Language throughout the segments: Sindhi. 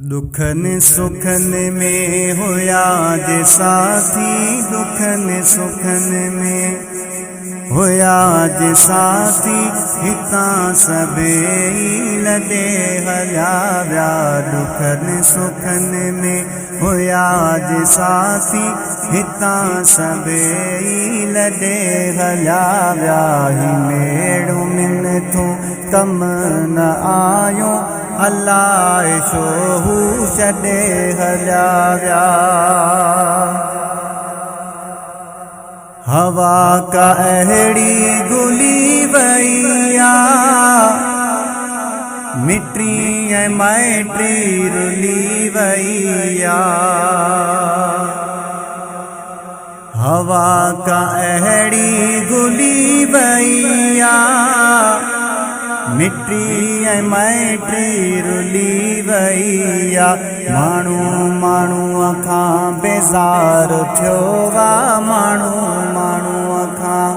ڏکن سکن ۾ هيا جي ساٿي، ڏکن سکن ۾ هيا جي ساٿي، هتان سڀيئي لڏي هليا ويا. ڏکن سکن ۾ هيا جي ساٿي، هتان سڀيئي لڏي هليا ويا. هي ميڙون منٿون ڪم نه آيون، الاء ڇو هو ڇڏي هليا ويا. هوا ڪا اهڙي گهلي وئي آ، مٽي ۽ مائٽي رلي وئي آ. هوا ڪا اهڙي گهلي وئي آ، مٽي ۽ مائٽي رلي وئي آ. ماڻهو ماڻهوء کان بيزار ٿيو آ، ماڻهو ماڻهوء کان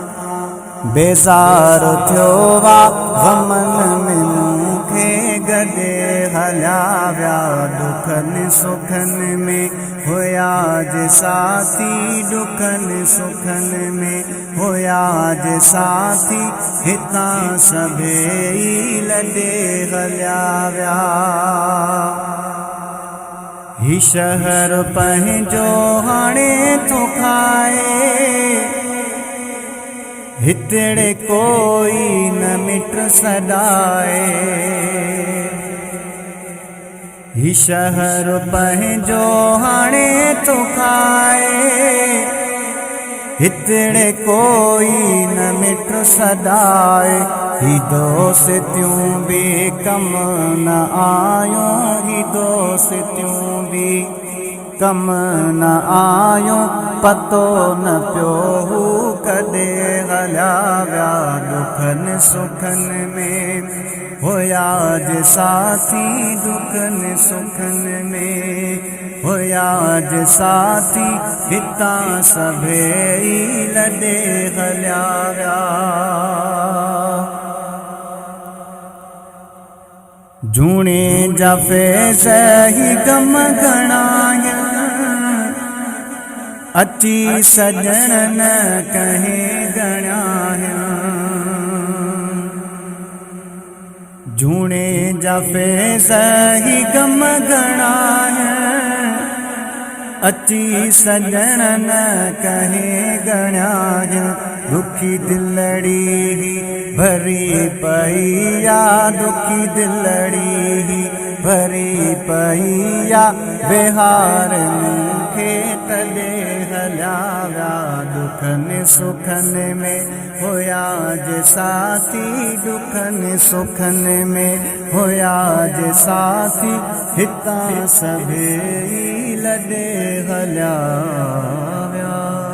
بيزار ٿيو آ. غمن ۾ مون کي گڏي هليا ويا. ڏکن سکن ۾ هيا جي ساٿي، ڏکن سکن ۾ هيا جي ساٿي، هتان سڀيئي لڏي هليا ويا. هي شهر پنهنجو هاڻي ٿو کائي، هتڙي ڪوئي نه مٽ سڏائي. هي شهر پنهنجو هاڻي ٿو کائي، هتڙي ڪوئي نه مٽ سڏائي. هي دوستيون به ڪم نه آيون، هي دوستيون به ڪم نه آيون، پتو نه پيو هو ڪڏهن هليا ويا. ڏکن سکن ۾ هيا جي ساٿي، ڏکن سکن ۾ هيا جي ساٿي، هتان سڀيئي لڏي هليا ويا. جهوڻي جا فيض هي غم گهڻا آهن، اچي سڄڻ نه ڪنهن ڳڻيا آهن. جهوڻي جا فيض هي غم گهڻا آهن، اچي سڄڻ نه ڪنهن ڳڻيا آهن. دکي دلڙي هي ڀري پئي آ، دکي دلڙي هي ڀري پئي آ، ويهار مون کي تڏي هليا ويا. ڏکن سکن ۾ هيا جي ساٿي، ڏکن سکن ۾ هيا جي ساٿي، هتان سڀيئي لڏي هليا ويا.